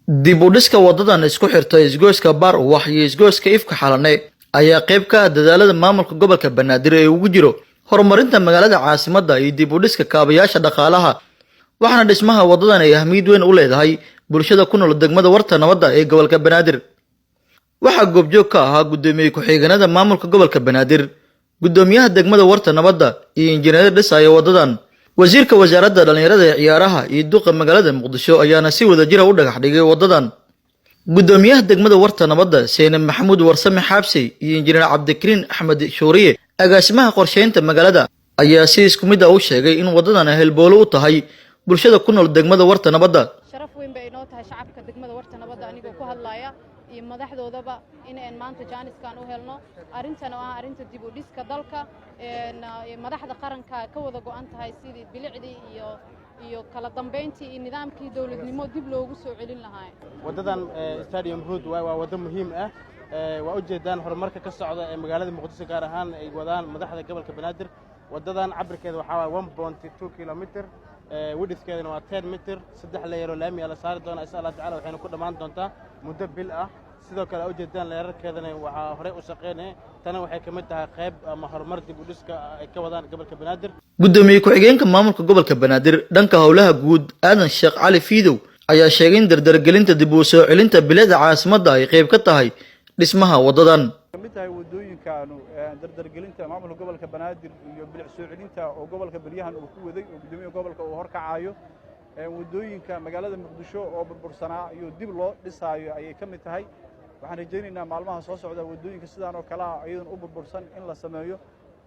Dib u dhiska wadadan isku xirta isgoyska Baar Ubax iyo isgoyska Ifka Xalane ayaa qayb ka ah dadaalada maamulka gobolka Banaadir ee ugu jiro horumarinta magaalada caasimadda iyo dib u dhiska kaabayaasha dhaqaalaha, waxaana dhismaha wadadan ay ahmiyad weyn u leedahay bulshada ku nool degmada Warta Nabadda ee gobolka Banaadir. Waxaa goobjoog ka ahaa guddoomiye ku-xigeenada maamulka gobolka Banaadir, guddoomiyaha degmada Warta Nabadda iyo injineerada dhisaya wadadan. Wasiirka wasaaradda dhallinyarada ee ciyaaraha iyo duqa magaalada Muqdisho ayaana si wadajira u dhagax dhigay wadadan. Guddoomiyaha degmada Warta Nabadda, Seyne Maxamuud Warsame Xaabsey, iyo injineer Cabdikariin Axmed Shuuriye, agaasimaha qorsheynta magaalada, ayaa si isku mid ah u sheegay in wadadan ay halbowle u tahay bulshada ku nool degmada Warta Nabadda. Sharaf weyn bay inoo tahay shacabka degmada Warta Nabadda, anigoo ku hadlaya iyo madaxdoodaba, in aan maanta jaaniskan u helno arrintan oo ah arrinta dib u dhiska dalka. Madaxda qaranka ka wada go'an tahay sidii bilicdii iyo kala dambayntii iyo nidaamkii dowladnimo dib loogu soo celin lahaa. Waddadan Stadium Road waa waddo muhiim ah. Waa ujeedaan horumarka ka socda ee magaalada Muqdisho, gaar ahaan ay wadaan madaxda gobolka Banaadir. Waddadan cabirkeeda waxaa waay 1.2 kilometer, widthkeedana waa 10 meter. Saddex layer oo laami la saari doona, insha Allah tacala, waxayna ku dhammaan doontaa muddo bil ah. Sidoo kale ujeedaan leerarkeedana waxaa horey u shaqeynaya. Tana waxay ka mid tahay qayb ama horumar dib u dhiska ay ka wadaan gobolka Banaadir. Guddoomiye ku-xigeenka maamulka gobolka Banaadir dhanka howlaha guud, Aadan Sheekh Cali Fiidow, ayaa sheegay in dardargelinta dib u soo celinta bilicda caasimadda ay qayb ka tahay dhismaha wadadan. Kamid tahay wadooyinkaanu dardargelinta maamulka gobolka Banaadir iyo bilic soo celinta oo gobolka beryahan uu ku waday oo guddoomiyaha gobolka uu horkacayo. Wadooyinka magaalada Muqdisho oo burbursanaa iyo dib loo dhisaayo ayay ka mid tahay. Waxaan rajaynaynaa maalmaha soo socda waddooyinka sidaan oo kale ah iyadan u burbursan in la sameeyo,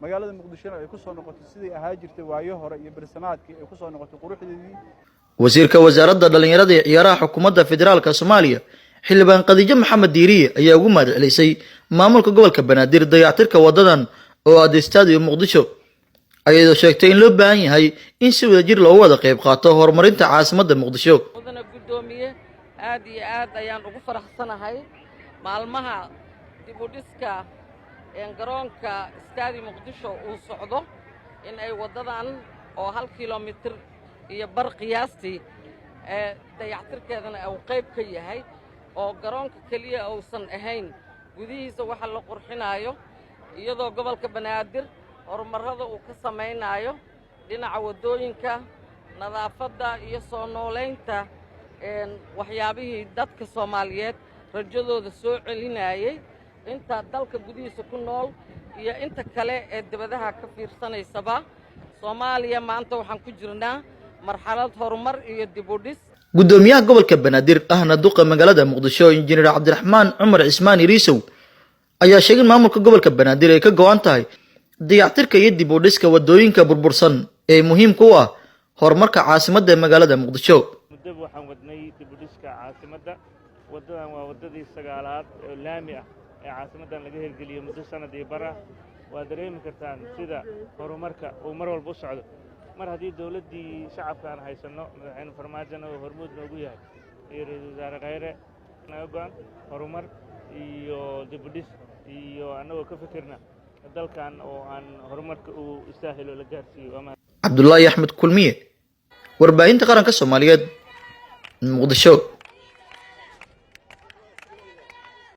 magaalada Muqdishona ay ku soo noqoto sidai ahaa jirtay waayo hore iyo bersamaadkii ay ku soo noqotay quruxdeedii. Wasiirka wasaaradda dhallinyarada iyo ciyaaraha xukuumadda federaalka Soomaaliya, Xildhibaan Khadiijo Maxamed Diiriye, ayaa ugu mahad celisay maamulka gobolka Banaadir dayactirka wadadan oo aada Stadium Muqdisho, ayadoo sheegtay in loo baahan yahay in si wadajir loogu wada qayb qaato horumarinta caasimadda Muqdisho. Mudana guddoomiye, aad iyo aad ayaan ugu faraxsanahay maalmaha dib u dhiska garoonka Stadium Muqdisho uu socdo in ay waddadan oo 1 kilomitir iyo bar qiyaastii ee dayactirkeedana uu qayb ka yahay, oo garoonka keliya uusan ahayn, gudihiisa waxa la qurxinaayo, iyadoo gobolka Banaadir horumarrada uu ka samaynaayo dhinaca waddooyinka, nadaafadda iyo soo noolaynta waxyaabihii dadka Soomaaliyeed rajadooda soo celinayey, inta dalka gudihiisa ku nool iyo inta kale ee dibadaha ka fiirsanaysaba. Soomaaliya maanta waxaan ku jirnaa marxalad horumar iyo dib u dhis. Guddoomiyaha gobolka Banaadir ahna duqa magaalada Muqdisho, Injineer Cabdiraxmaan Cumar Cismaan Yariisow, ayaa sheegay in maamulka gobolka Banaadir ay ka go'an tahay dayactirka iyo dib u dhiska waddooyinka burbursan ee muhiimka u ah horumarka caasimadda ee magaalada Muqdisho. Muddaba waxaan wadnay dib u dhiska caasimadda. Waddadan waa waddadii sagaalaad oo laami ah ee caasimaddan laga hirgeliyey muddo sanad iyo bar ah. Waa dareemi kartaan sida horumarka uu mar walba u socdo mar haddii dawladdii shacabka aan haysanno, Madaxweyne Farmaajona uu hormuud noogu yahay iyo Ra-iisul Wasaare Khayre. Naga go'an horumar iyo dib u dhis, iyo annagoo ka fikirna dalkan oo aan horumarka uu istaahilo la gaarsiiyo. Cabdulaahi Axmed Kulmiye, Warbaahinta Qaranka Soomaaliyeed, Muqdisho.